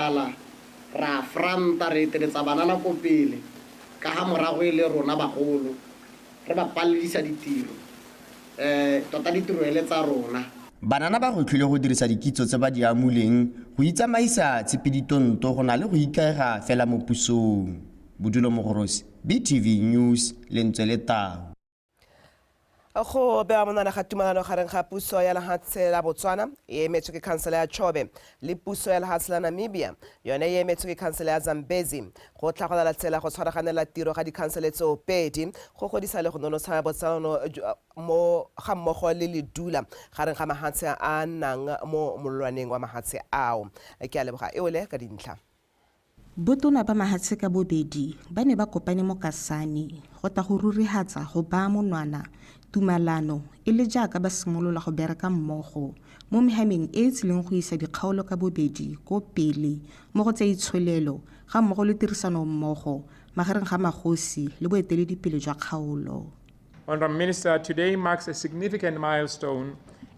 kgakala, ra franta, re eteletsa banana ko pele, ka ga morago e le rona bagolo, re ba paledisa ditiro, um tota ditiro e le tsa rona. Banana ba gwetlhilwe go dirisa dikitso tse ba di amuleng go itsamaisa tshepeditonto go na le go ikaega fela mo pusong. Bodulo Mogorosi, BTV News, Lentsweletau. Go bewa monwana ga tumalano gareng ga puso ya lehatshe la Botswana e emetswe ke khansele ya Chobe le puso ya lehatshe la Namibia yone e emetswe ke khansele ya Zambezi go tlhagolela tsela go tshwaraganela tiro ga dikhansele tseo pedi go godisa le go nonotsha botsalano mo ga mmogo le ledula gareng ga mahatshe a a nnang mo mololwaneng wa mahatshe ao. Ke a leboga eole ka dintlha. Botona ba mahatshe ka bobedi ba ne ba kopane mo Kasane go tla go rurihatsa go baa monwana tumalano e le jaaka ba simolola go bereka mmogo mo mehameng e e tsileng go isa dikgaolo ka bobedi ko pele mo go tsa itsholelo ga mmogo le tirisano mmogo magareng ga magosi le boeteledipele jwa kgaolo. Honourable Minister, today marks a significant milestone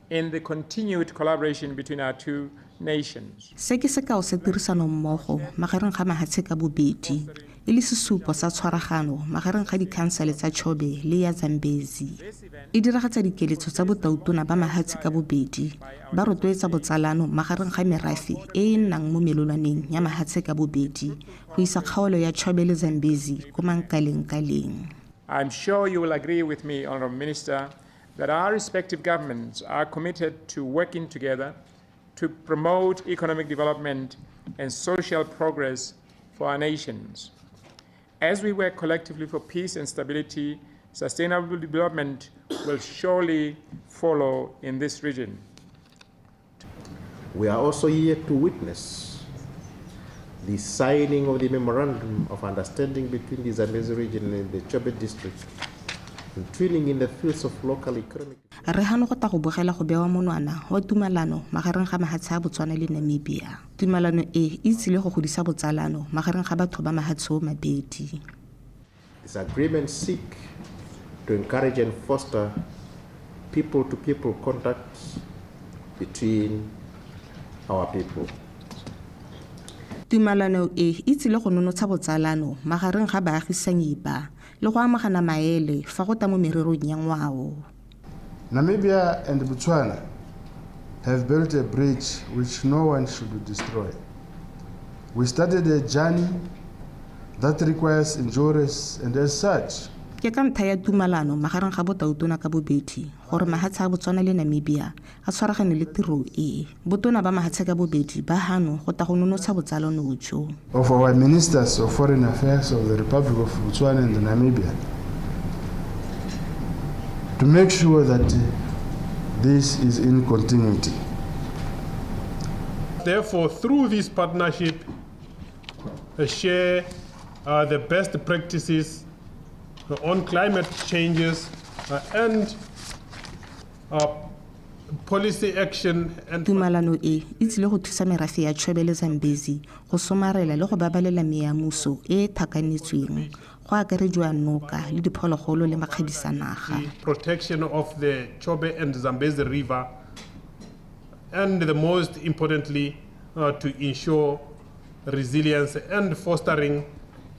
in the continued collaboration between our two nations. Se ke sekao sa tirisanommogo magareng ga mahatshe ka bobedi, e le sesupo sa tshwaragano magareng ga dikhansele tsa Chobe le ya Zambezi. E diragatsa dikeletso tsa botautona ba mahatshe ka bobedi, ba rotloetsa botsalano magareng ga merafe e e nnang mo melolwaneng ya mahatshe ka bobedi go isa kgaolo ya Chobe le Zambezi ko mankalengkaleng. I'm sure you will agree with me, Honourable Minister, that our respective governments are committed to working together to promote economic development and social progress for our nations. As we work collectively for peace and stability, sustainable development will surely follow in this region. We are also here to witness the signing of the Memorandum of Understanding between the Zambezi region and the Chobe district, and twinning in the fields of local economic. Re hano go tla go bogela go bewa monwana wa tumalano magareng ga mahatshe a Botswana le Namibia. Tumalano e e tsile go godisa botsalano magareng ga batho ba mahatshe o mabedi. This agreement seek to encourage and foster people-to-people contacts between our people. Tumalano e e tsile go nonotsha botsalano magareng ga baagisanyi ba le go amogana maele fa go ta mo mererong ya ngwao. Namibia and Botswana have built a bridge which no one should destroy. We started a journey that requires endurance, and as such, Ke ka ntlha ya tumalano magareng ga botautona ka bobedi gore mahatshe a Botswana le Namibia a tshwaragane le tiro e. Botona ba mahatshe ka bobedi ba hano go tla go nonotsha botsalano jo. Of our ministers of foreign affairs of the Republic of Botswana and Namibia to make sure that this is in continuity. Therefore, through this partnership, share the best practices on climate changes and policy action and Tumalano e e tsile go thusa merafe ya Chobe le Zambezi go somarela le go babalela meamuso e e thakanetsweng go akarediwa noka le diphologolo le makgabisanaga. Protection of the Chobe and Zambezi River, and the most importantly, to ensure resilience and fostering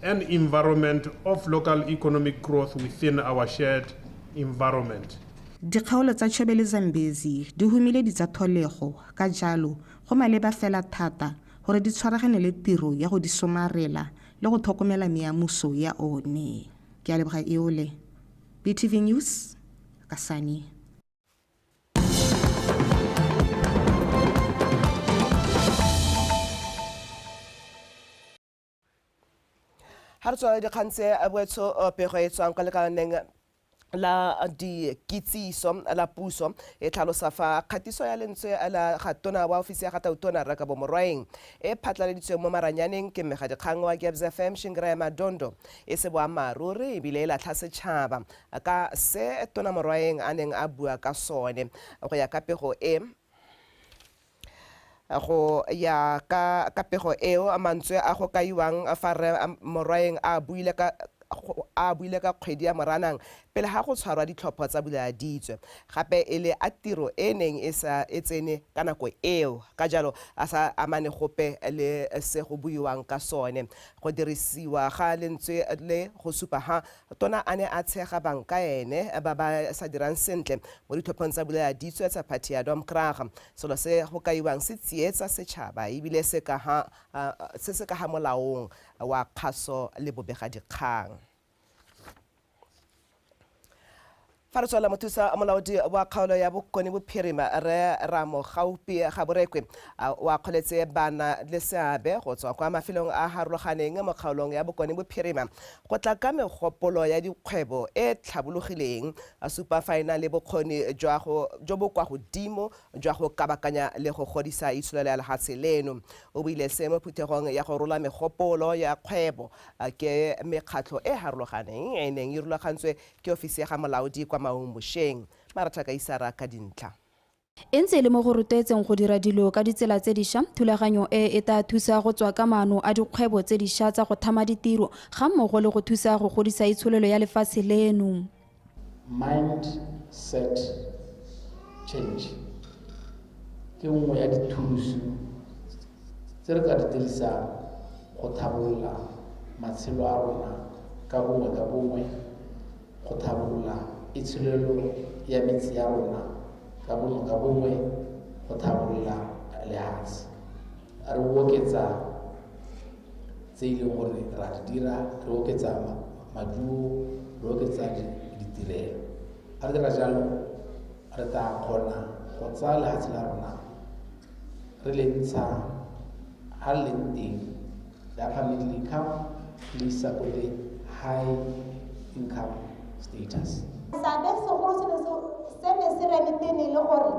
an environment of local economic growth within our shared environment. Dikgaolo tsa Chobe le Zambezi di humile ditsa tholego, ka jalo go maleba fela thata gore di tshwaragane le tiro ya go di somarela le go tlhokomela meamuso ya one. Ke a leboga eole. BTV News, Kasane. Ha re tswala dikgang tse boetsho, pego e tswang kwa lekalaneng la dikitsiso la puso e tlhalosa fa kgatiso ya lentswe la ga tona wa ofisi ya ga tautona Rre Kabo Morwaeng e phatlaladitsweng mo maranyaneng ke mmegadikgang wa Gabs FM Shingirai Madondo e se boammaaruri ebile e latlha setšhaba ka se tona Morwaeng a neng a bua ka sone. Go ya ka pego e, go ya ka ka pego eo, mantswe a go kaiwang fa Rre Morwaeng a buile ka a buile ka kgwedi ya Moranang pele ga go tshwarwa ditlhopho tsa buladitswe, gape e le a tiro e neng e sa e tsene ka nako eo, ka jalo a sa amane gope le se go buiwang ka sone. Go dirisiwa ga lentswe le go supa ha tona a ne a tshega banka ene ba ba sa dirang sentle mo ditlhophong tsa buladitswe tsa phathi ya Domkrag, selo se go kaiwang se tsietsa setšhaba ebile se ka ga molaong wa kgaso le bobegadikgang. Fa re tswela, mothusa molaodi wa kgaolo ya Bokone Bophirima Re Ramogaupi Gaborekwe wa kgoletse bana le seabe go tswa kwa mafelong a harologaneng mo kgaolong ya Bokone Bophirima go tla ka megopolo ya dikgwebo e tlhabologileng, a supa fa e na le bokgoni jo bo kwa godimo jwa go kabakanya le go godisa itsholelo ya lehatshe leno. O buile se mo phuthegong ya go rola megopolo ya kgwebo ke mekgatlho e harologaneng e neng e rulagantswe ke ofisi ya ga molaodi kwa Maung bošeng. Maratha ka isara ka dintlha. E ntse e le mo go rotloetseng go dira dilo ka ditsela tse dišwa, thulaganyo e e tla thusa go tswa ka maano a dikgwebo tse dišwa tsa go thama ditiro ga mmogo le go thusa go godisa itsholelo ya lefatshe leno. Mindset change ke nngwe ya dithuso tse re ka di dirisang go tlhabolola matshelo a rona ka bongwe, go tlhabolola itsholelo ya metse ya rona ka bongwe, go tlhabolola lehatshe. Re oketsa tse e leng gore ra di dira, re oketsa maduo, re oketsa ditirelo. Ga re dira jalo, re tla kgona go tsaya lehatshe la rona re le ntsha ha le leng teng, the upper middle income le isa ko the high income status. Seabe segolo se ne se remetene le gore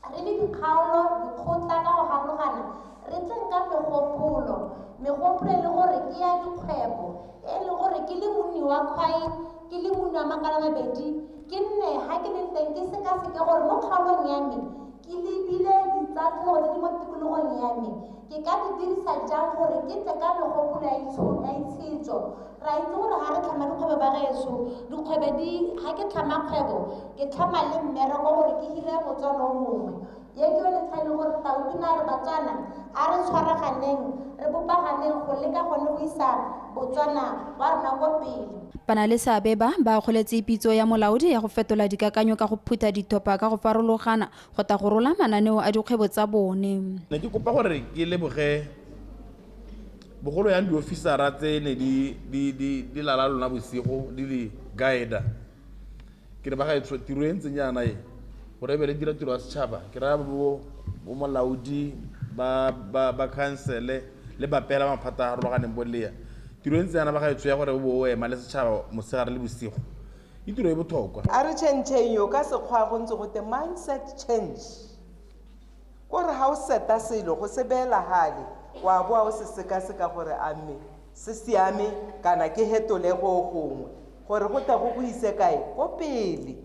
re le dikgaolo dikgotla ka go harologana re tleng ka megopolo e le gore ke ya dikgwebo, e le gore ke le monni wa Khwai, ke le monni wa Makalamabedi, ke nne ha ke leng teng ke sekaseke gore mo kgaolong ya me ke lebile ditsatlego tse di mo tikologong ya me ke ka di dirisa jang gore ke tle ka megopolo ya itshetso. Ra itse gore ga re tlhama dikgwebo ba geso, dikgwebo di ga ke tlhama kgwebo ke tlhama le mmereko gore ke hire Motswana o mongwe. Ye ke yone ntlha e leng gore Tautona a re Batswana a re tshwaraganeng, re bopaganeng go leka gone go isa Botswana wa rona ko pele. Bana le seabe ba ba kgoletse pitso ya molaodi ya go fetola dikakanyo ka go phutha dithopa ka go farologana go tla go rola mananeo a dikgwebo tsa bone. Ne ke kopa gore ke leboge bogolo yang diofisara tse ne di lala lona bosigo di le guide. Ke re ba ga tiro e ntseng jaana e gore e be le dira tiro ya setšhaba, ke raya bo molaodi ba khansele le ba pela maphata a harologaneng bo lea. Tiro e ntse yana ba ga ya gore o ema le setšhaba mosegare le bosigo, ke tiro e botlhokwa. A re change yo ka sekgwa go ntse go te mindset change, kore ga o seta selo go se beela gale wa boa o se sekaseka gore a mme se siame kana ke hetole go gongwe gore go tla go go ise kae ko pele.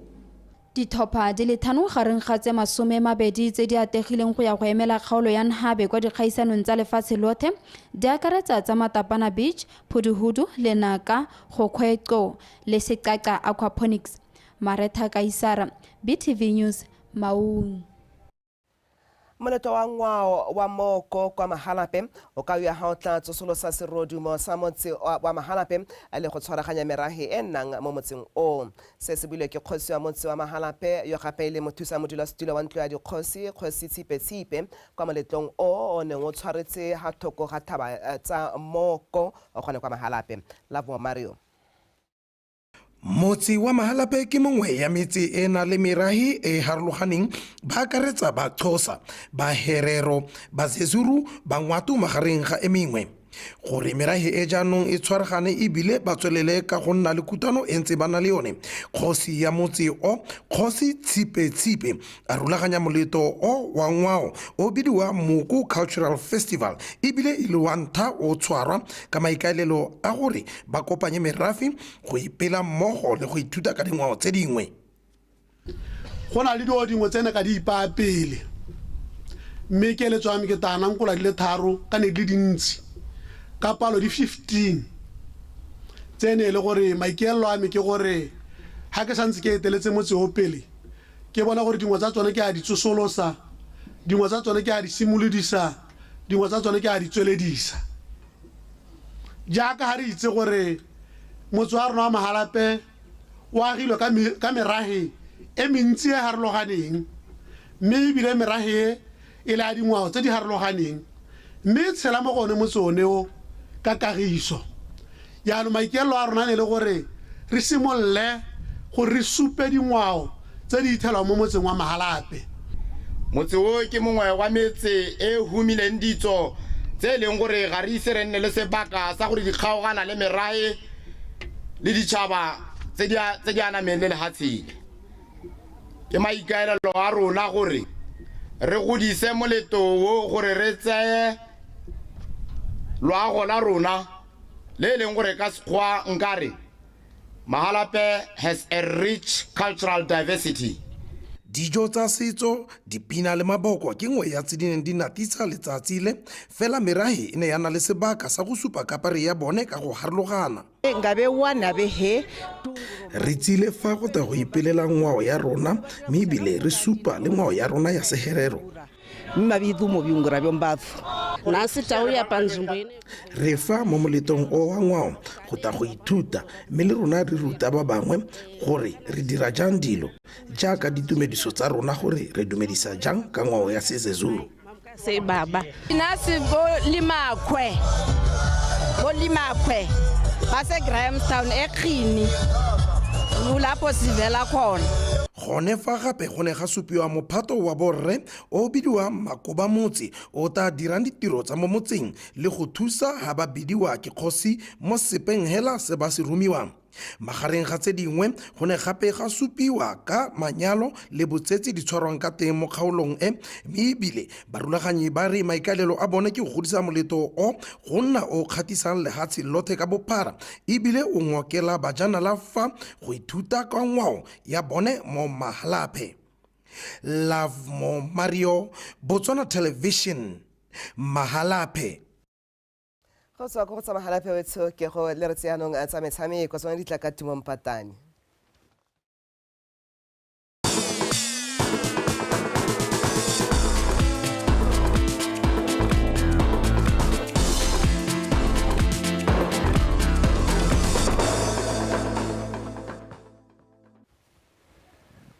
Dithopha di le 5 gareng ga tse 20 tse di ategileng go ya go emela kgaolo ya Nhabe kwa dikgaisanong tsa lefatshe lothe di akaretsa tsa Matapana Beach, Phuduhudu, Lenaka, Gokgweco le Seqaqa Aquaponics. Maretha Kaisara, BTV News, Maung. Moletlo wa ngwao wa Moko kwa Mahalape o ka ya ha o tla tsosolosa serodumo sa motse wa Mahalape le go tshwaraganya merahe e nnang mo motseng o. Se se builwe ke kgosi wa motse wa Mahalape yo gape le mothusa modulasetulo wa ntlo ya dikgosi, Kgosi Tshipe Tshipe, kwa moletlong o o neng o tshwaretse ha thoko ga thaba tsa Moko gone kwa Mahalape. Labo Mario. Motse wa Mahalape ke mongwe ya metse e na le merahi e harologaneng, ba akaretsa ba Xhosa, ba Herero, ba Zezuru, ba Ngwato magareng ga e mengwe. Gore merahi e jaanong e tshwaragane ebile ba tswelele ka go nna le kutlwano e ntse ba na le yone, kgosi ya motse o, Kgosi Tshipe Tshipe, a rulaganya moletlo o wa ngwao o bidiwa Moko Cultural Festival ebile e le wa ntlha o tshwarwa ka maikaelelo a gore ba kopanye merafe go ipela mmogo le go ithuta ka dingwao tse dingwe. Go na le dilo dingwe tse ne ka di ipaya pele, mme keletso ya me ke tla nankola di le 3 ka ne di le dintsi, ka palo di 15. Tse ne e le gore maikaelelo a me ke gore ga ke santse ke eteletse motse o pele, ke bona gore dingwe tsa tsone ke a di tsosolosa, dingwe tsa tsone ke a di simolodisa, dingwe tsa tsone ke a di tsweledisa. Jaaka ga re itse gore motse wa rona wa Mahalapye o agilwe ka merage e mentsi e harologaneng, mme ebile merage e e le a dingwao tse di harologaneng, mme e tshela mo go one motse one o ka kagiso. Jaanong maikaelelo a rona ne le gore re simolole gore re supe dingwao tse di ithelwang mo motseng wa Mahalapye. Motse o ke mongwe wa metse e humileng ditso tse e leng gore ga re ise re nne le sebaka sa gore di kgaogana le merae le ditšhaba tse di anameng le lehatshe. Ke maikaelelo a rona gore re godise moleto o gore re tseye loago la rona le e leng gore ka Sekgowa nkare Mahalapye has a rich cultural diversity. Dijo tsa setso, dipina le maboko ke nngwe ya tse di neng di natisa letsatsi le, fela merahe e ne ya na le sebaka sa go supa kapari ya bone ka go harologana. Re tsile fa go tla go ipelela ngwao ya rona, mme ebile re supa le ngwao ya rona ya seherero. Re fa mo moletong o wa ngwao go tla go ithuta, mme le rona re ruta ba bangwe gore re dira jang dilo, jaaka ditumediso tsa rona gore re dumedisa jang ka ngwao ya Sezezuru. Gone fa gape go ne ga supiwa mophato wa borre o bidiwang Makoba Motse o tla dirang ditiro tsa mo motseng le go thusa ha ba bidiwa ke kgosi mo sepeng hela se ba se romiwang. Magareng ga tse dingwe go ne gape ga supiwa ka manyalo le botsetsi di tshwarwang ka teng mo kgaolong e, mme ebile barulaganyi ba re maikaelelo a bone ke go godisa moleto o go nna o kgatisang lehatshe lothe ka bophara, ebile o ngokela bajanala fa go ithuta ka ngwao ya bone mo Mahalapye. Lovemore Mario, Botswana Television, Mahalapye. Go tswa ko go tsa Mahalapye wetsho ke go le re tseanong tsa metshameko tsone di tla ka Tumo Mpatane.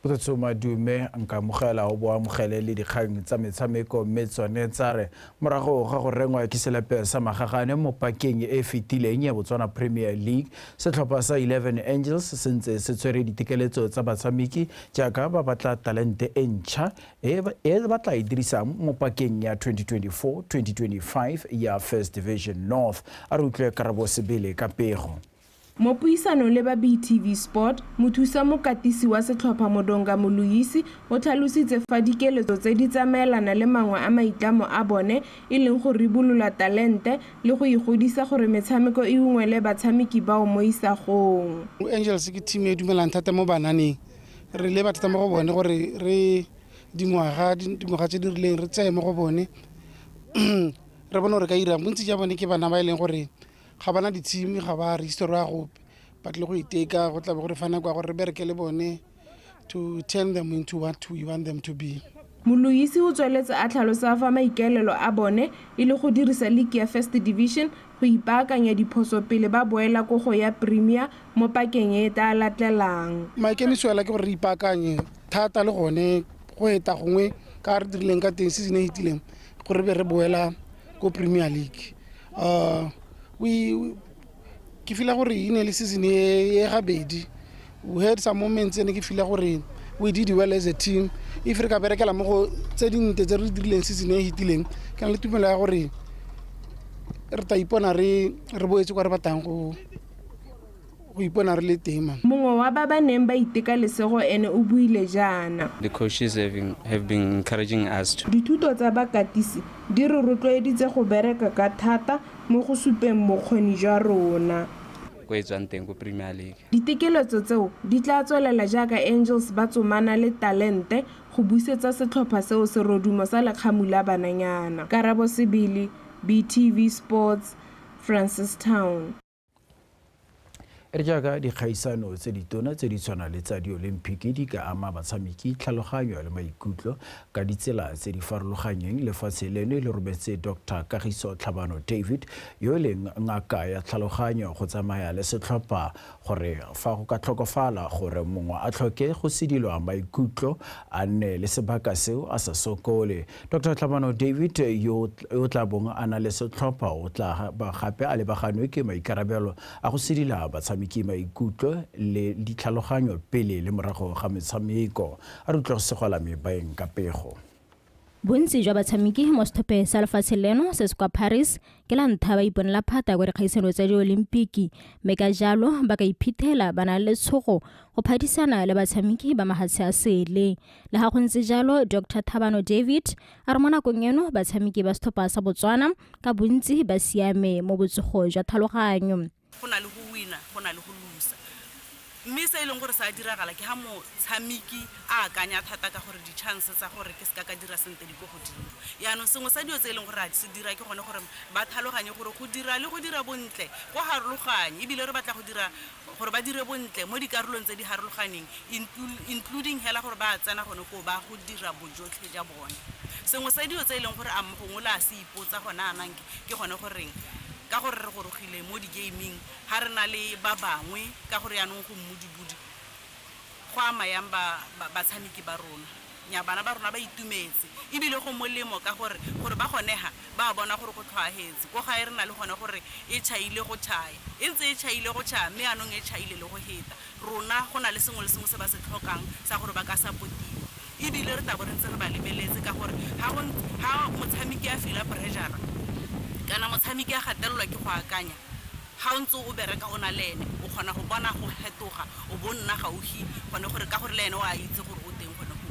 Potso madume nka amogela o bo amogele le dikgang tsa metshameko, mme tsone tsa re morago ga go rengwa ke selepe sa magagane mo pakeng e fetileng ya Botswana Premier League, setlhopha sa 11 Angels se ntse se tshwere ditekeletso tsa batshameki jaaka ba batla talente e ntšha e ba tla e dirisang mo pakeng ya 2024-2025 ya First Division North. A re utlwe Karabo Sebele ka pego. Mo puisanong le ba BTV Sport, mothusa mokatisi wa setlhopha Modonga Moloisi o tlhalositse fa dikeletso tse di tsamaelana le mangwe a maitlamo a bone e leng go ribolola talente le go igodisa gore metshameko e ungwele batshameki bao mo isagong. Angels ke team e dumelang thata mo bananeng, re leba thata mo go bone gore re dingwaga tse di rileng re tseye mo go bone, re bone gore ka irang. Bontsi ja bone ke bana ba e leng gore ga bana di-team, ga ba registerwa gope, ba tlile go iteka, go tla be gore fa nako ya gore re bereke le bone to turn them into what we want them to be. Moloisi o tsweletse a tlhalosa fa maikaelelo a bone e le go dirisa league ya First Division go ipaakanya diphoso pele ba boela ko go ya Premier mo pakeng e tla latelang. Maikemiso ke gore re ipaakanye thata le gone go eta gongwe ka re dirileng ka teng season e fetileng gore be re boela ko Premier League. Ke feel gore e ne le season e gabedi. We had some moments ene ke feel gore we did well as a team. If re ka berekela mo go tse dinte tse re dirileng season e fetileng, ke na le tumelo ya gore re tla ipona re boetse kwa re batlang go ipona re le teng man. Mongwe wa ba ba neng ba iteka lesego ene o buile jaana. The coaches have been encouraging us to. Dithuto tsa bakatisi di re rotloeditse go bereka ka thata mo go supeng bokgoni jwa rona. Ko e tswang teng ko Premier League. Ditekeletso tseo di tla tswelela jaaka Angels ba tsomana le talente go busetsa setlhopha seo serodumo sa lekgamu la bananyana. Karabo Sebele, BTV Sports, Francistown. E re jaaka dikgaisano tse ditona tse di tshwana le tsa diolimpiki di ka ama batshameki tlhaloganyo le maikutlo ka ditsela tse di farologanyeng, lefatshe leno le rometse Dr. Kagiso Tlhabano David yo e leng ngaka ya tlhaloganyo go tsamaya le setlhopha gore fa go ka tlhokofala gore mongwe a tlhoke go sedilwa maikutlo a nne le sebaka seo a sa sokole. Dr. Tlhabano David yo o tla bong a na le setlhopha o tla ba gape a lebaganwe ke maikarabelo a go sedila batshameki maikutlo le ditlhaloganyo pele le morago ga metshameko. A re utlwe go Segolame Baeng ka pego. Bontsi jwa batshameki mo setlhopheng sa lefatshe leno se se kwa Paris ke la ntlha ba iponela phata kwa dikgaisano tsa diolimpiki, mme ka jalo ba ka iphitlhela ba na le letshogo go phadisana le batshameki ba mahatshe a sele. Le ga go ntse jalo, Dr. Thabano David a re mo nakong eno batshameki ba setlhopha sa Botswana ka bontsi ba siame mo botsogo jwa tlhaloganyo. Go na le go wina, go na le go losa, mme se e leng gore sa diragala ke ha motshameki a akanya thata ka gore di-chance tsa gore ke seka ka dira sentle di ko godimo. Yaanong sengwe sa dilo tse e leng gore a se dira ke gone gore ba tlhaloganye gore go dira le go dira bontle go harologanye, ebile re batla go dira gore ba dire bontle mo dikarolong tse di harologaneng, including hela gore ba tsena gone koo ba go dira bojotlhe ja bone. Sengwe sa dilo tse e leng gore a gongwe le a se ipotsa gone anang ke gone goreng ka gore re gorogile mo di-gaming ga re na le ba bangwe ka gore yaanong go mmodibodi go ama yang batshameki ba rona. Nya bana ba rona ba itumetse ebile go molemo ka gore gore ba gonega ba bona gore go tlhwaagetse ko gae re na le gone gore e tšhaile go tšhaya e ntse e tšhaile go tšhaya, mme yaanong e tšhaile le go heta. Rona go na le sengwe le sengwe se ba se tlhokang sa gore ba ka supportiwa, ebile re tla bo re ntse re ba lebeletse ka gore ha motshameki a feel-a pressure kana motshameki a gatelelwa ke go akanya, ga o ntse o bereka o na le ene o kgona go bona go fetoga o bo nna gaufi gone gore ka gore le ene o a itse gore o teng gone go.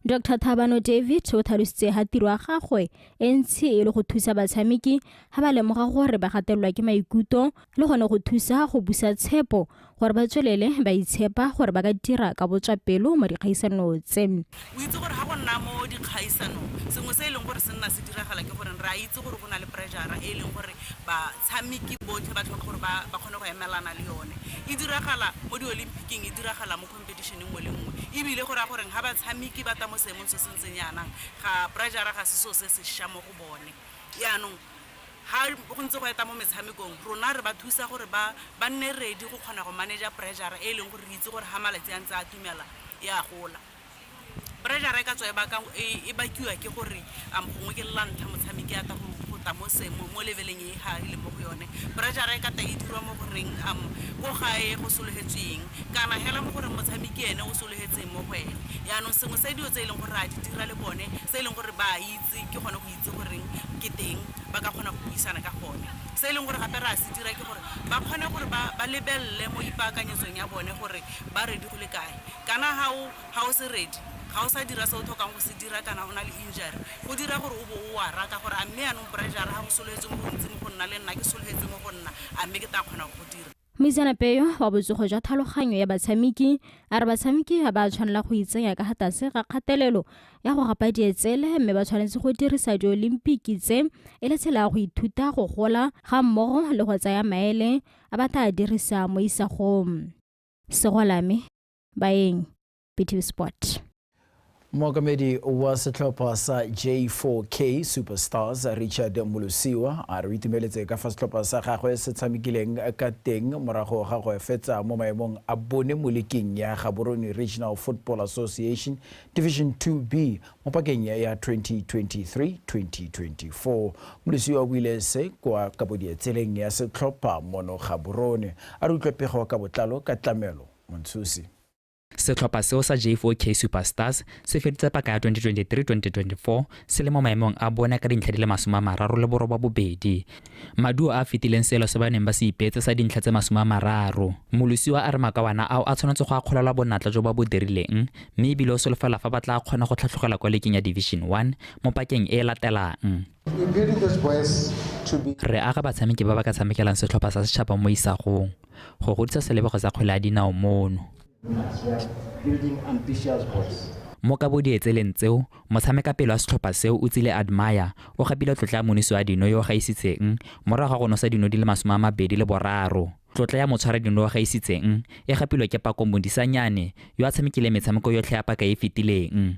Dr. Thabano David o tlhalositse ha tiro ya gagwe e ntsi e le go thusa batshameki ha ba lemoga gore ba gatelelwa ke maikutlo le gone go thusa go busa tshepo gore ba tswelele ba itshepa gore ba ka dira ka botswapelo mo dikgaisanong tse. O itse gore ga go nna mo dikgaisanong sengwe se e leng gore se nna se diragala ke gore re a itse gore go na le pressure e leng gore batshameki botlhe ba tlhoka gore ba kgone go emelana le yone. E diragala mo di-olympiking, e diragala mo competition nngwe le nngwe, ebile go raya goreng ga batshameki ba ta mo seemong se se ntseng jaanang ga pressure ga se seo se se ša mo go bone. Yaanong ha go ntse go eta mo metshamekong rona re ba thusa gore ba nne ready go kgona go manager pressure e leng gore re itse gore ha malatsi a ntse a tumela e a gola. Pressure e ka tswa e bakiwa ke gore gongwe ke la ntlha motshameki a ta go tla mo seemo mo leveleng e ga e leng mo go yone. Pressure e ka ta e dirwa mo goreng ko gae go sologetsweng kana hela mo gore motshameki ene o sologetseng mo go ene. Yaanong sengwe sa dilo tse e leng gore a di dira le bone se e leng gore ba itse ke gone go itse goreng ke teng ba ka kgona go buisana ka gone. Se e leng gore gape re a se dira ke gore ba kgone gore ba lebelele mo ipaakanyetsong ya bone gore ba ready go le kae, kana ha o se ready ga o sa dira se o tlhokang go se dira kana o na le injury go dira gore o bo o ara ka gore a mme yaanong pressure ga go sologetse mo gontsi mo go nna le nna ke sologetse mo go nna a mme ke tla kgona go dira. Moitseanape yo wa botsogo jwa tlhaloganyo ya batshameki a re batshameki ga ba tshwanela go itsenya ka tlase ga kgatelelo ya go gapa dietsele, mme ba tshwanetse go dirisa diolimpiki tse e le tsela ya go ithuta go gola ga mmogo le go tsaya maele a ba tla dirisa mo isagong. Segolame Baeng, BTV Sport. Mookamedi wa setlhopha sa J4K Superstars Richard Molosiwa a re o itumeletse ka fa setlhopha sa gagwe se tshamekileng ka teng morago ga go fetsa mo maemong a bone mo leking ya Gaborone Regional Football Association Division 2B mo pakeng ya 2023-2024. Molosiwa o buile se kwa kabodietseleng ya setlhopha mono Gaborone. A re utlwe pego ka botlalo ka Tlamelo Montshusi. Setlhopha seo sa J4K Superstars se feditse paka ya 2023-2024 se le mo maemong a bone ka dintlha di le 38. Maduo a fetileng selo se ba neng ba se ipeetse sa dintlha tse 30. Molosiwa a re makawana ao a tshwanetse go akgolelwa bonatla jo ba bo dirileng, mme ebile o solofela fa ba tla kgona go tlhatlhogela kwa leking ya Division 1 mo pakeng e e latelang. Re aga batshameki ba ba ka tshamekelang setlhopha sa setšhaba mo isagong, go godisa selebego sa kgwele ya dinao mono. Mo kabodietseleng tseo, motshamekapele wa setlhopha seo Otsile Admire o gapile tlotla ya monwesi wa dino yo o gaisitseng morago ga go nosa dino di le 23. Tlotla ya motshwaradino yo o gaisitseng e gapilwe ke Pako Modisanyane yo a tshamekileng metshameko yotlhe ya paka e e fetileng.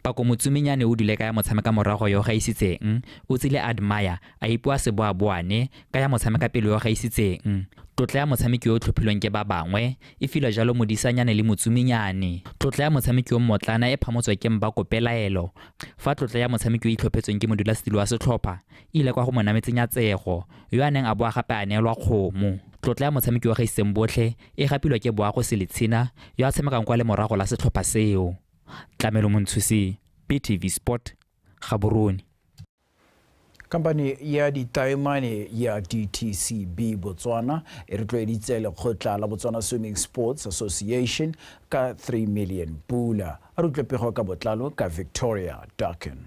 Pako Motsumenyane o dule ka ya motshamekamorago yo o gaisitseng, Otsile Admire a ipoa seboaboane ka ya motshamekapele yo o gaisitseng. Tlotla ya motshameki yo o tlhophilweng ke ba bangwe e filwe jalo Modisanyane le Motsumenyane. Tlotla ya motshameki yo mmotlana e phamotswe ke Mbako Pelaelo, fa tlotla ya motshameki yo o itlhophetsweng ke modulasetilo wa setlhopha e ile kwa go Monametse Nyatsego, yo a neng a boa gape a neelwa kgomo. Tlotla ya motshameki yo o gaisitseng botlhe e gapilwe ke Boago Seletshina yo a tshamekang kwa lemorago la setlhopha seo. Tlamelo Montshusi, BTV Sport, Gaborone. Khamphani ya ditaemane ya DTCB Botswana e rotloeditse lekgotla la Botswana Swimming Sports Association ka 3 million pula. A re utlwe pego ka botlalo ka Victoria Durkin.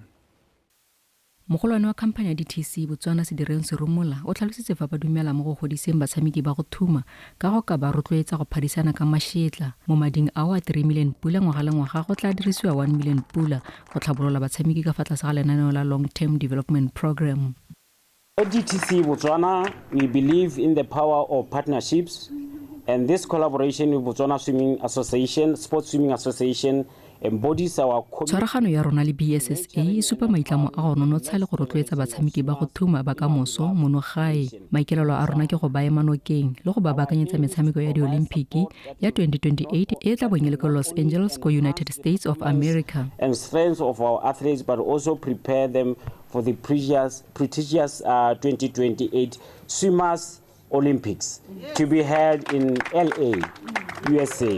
Mogolwane wa khamphani ya DTC Botswana Sedireng Serumola o tlhalositse fa ba dumela mo go godiseng batshameki ba go thuma ka go ka ba rotloetsa go phadisana ka mashetla. Mo mading ao a 3 million pula ngwaga le ngwaga go tla dirisiwa 1 million pula go tlhabolola batshameki ka fa tlase ga lenaneo la Long Term Development Programme. At DTC Botswana, we believe in the power of partnerships, and this collaboration with Botswana Swimming Association, Sports Swimming Association, embodies our Tshwaragano ya rona le BSSA e supa maitlamo a go nonotsha le go rotloetsa batshameki ba go thuma ba kamoso mono gae. Maikaelelo a rona ke go ba ema nokeng le go ba baakanyetsa metshameko ya Diolimpiki ya 2028 e e tla bong e le ko Los Angeles ko United States of America. And strength of our athletes, but also prepare them for the prestigious 2028 Swimmers Olympics to be held in LA, USA.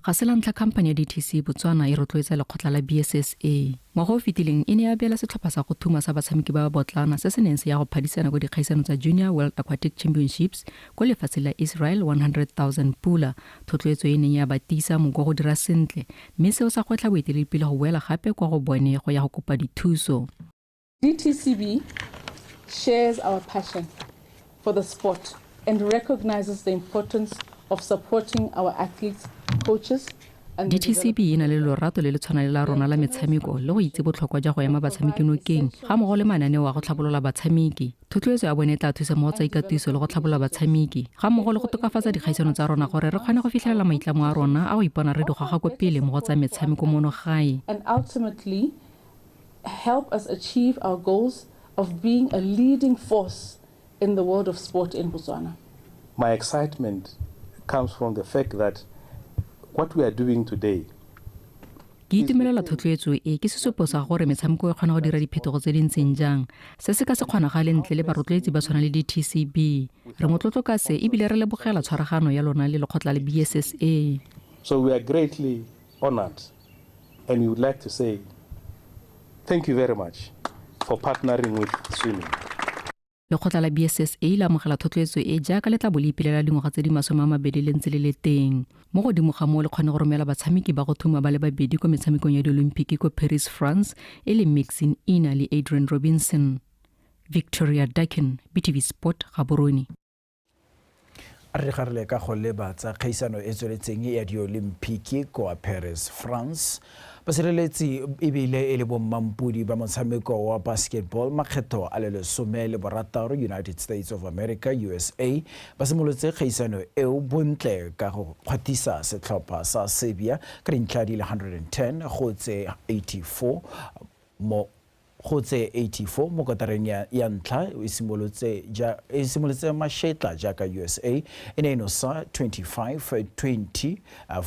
Ga se la ntlha khamphani ya DTC Botswana e rotloetsa lekgotla la BSSA. Ngwaga o fetileng e ne ya beela setlhopha sa go thuma sa batshameki ba ba botlana se se neng se ya go phadisana ko dikgaisano tsa Junior World Aquatic Championships ko lefatsheng la Israel 100,000 pula, thotloetso e neng ya ba tiisa moko go dira sentle, mme seo sa gwetlha boeteledipele go boela gape kwa go bone go ya go kopa dithuso. DTCB shares our passion for the sport and recognizes the importance of supporting our athletes, coaches, and the DTCB e na le lorato le le tshwana le la rona la metshameko le go itse botlhokwa jwa go ema batshameki nokeng ga mmogo le mananeo a go tlhabolola batshameki. Thotloetso ya bone e tla thusa mo go tsa ikatiso le go tlhabolola batshameki ga mmogo le go tokafatsa dikgaisano tsa rona gore re kgone go fitlhelela maitlamo a rona a go ipona re di goga ko pele mo go tsa metshameko mono gae. And ultimately help us achieve our goals of being a leading force in the world of sport in Botswana. My excitement comes from the fact that what we are doing today Ke itumelela thotloetso e, ke sesupo sa gore metshameko e kgona go dira diphetogo tse di ntseng jang. Se se ka se kgonagale ntle le barotloetsi ba tshwana le DTCB. Re motlotlo ka se ebile re lebogela tshwaragano ya lona le lekgotla la BSSA. So we are greatly honored and we would like to say thank you very much for partnering with swimming. Lekgotla la BSSA le amogela thotloetso e jaaka le tla bo le ipelela dingwaga tse di 20 le ntse le le teng. Mo godimo ga moo le kgone go romela batshameki ba go thuma ba le babedi ko metshamekong ya Diolimpiki ko Paris, France, e leng Maxine Ina le Adrian Robinson. Victoria Durkin, BTV Sport, Gaborone. Re ga re leka go leba tsa kgaisano e tsweletseng ya Diolimpiki kwa Paris, France. Basireletsi ebile e le bommampodi ba motshameko wa basketball makgetho a le 16 United States of America, USA, ba simolotse kgaisano eo bontle ka go kgwathisa setlhopha sa Serbia ka dintlha di le 110 go tse 84 mo go tse 84 mo kotareng ya ntlha. E simolotse mashetla jaaka USA e ne e nosa 25-20 fa